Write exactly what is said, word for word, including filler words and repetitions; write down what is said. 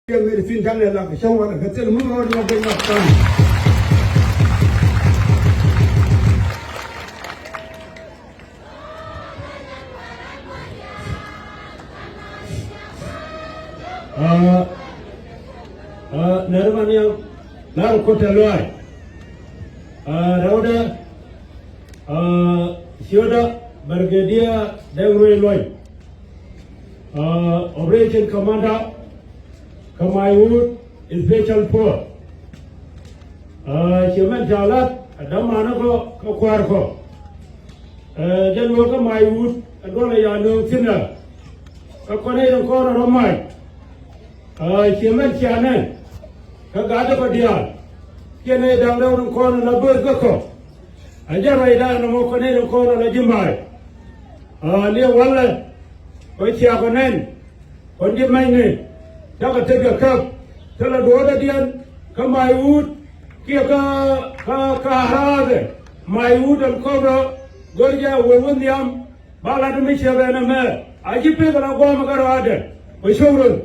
Kɛ meri fin canɛ lak kɛ cäŋ walɛ kɛ thil mi rɔɔd nyɔk kɛ nyɔk tha̱a̱ŋ. Aa, aa, nɛr man yam lar kotɛ luaay. Aa, rɛwdɛ, aa, ciötdä Brigadier Deng Ruei Luɔny. Aa, operation commander kä Maiwut special force. Aa, ciɛ mɛn ca lat ɛ dämanä kɔ kä kua̱r kɔ. Ɛ jɛn wä kä Maiwut ɛ duɔlɛ ya nööŋ thi̱n ɛ. Kä kɔn i̱ rin kɔn ɛ rɔ mac. Aa, ciɛ mɛn cia nɛn kä gatdä kɔ diaal. Ciɛ nɛy da̱ŋ rɛw rin kɔn ɛ la bööth kä kɔ. A jɛ ruacdan ɛmɔ kɔn i̱ rin kɔn ɛ la ji̱ mac. Aa, liɛ walɛ kɔ ciakɔ nɛn. Kɔn ji̱ mɛnyni cakɔ tekɛ käp. Thilɛ duɔ̱ɔ̱dädiɛn kä Maiwut kiɛ kä, kä, kä Araadɛ. Maiwut ɛn kɔp rɔ go̱r jɛ wee wä nhiam. Ba lat mi ciɛ bɛn ɛmɛ a ji̱ pek la gua̱a̱m kä rɔaadɛ. Bä cok röl.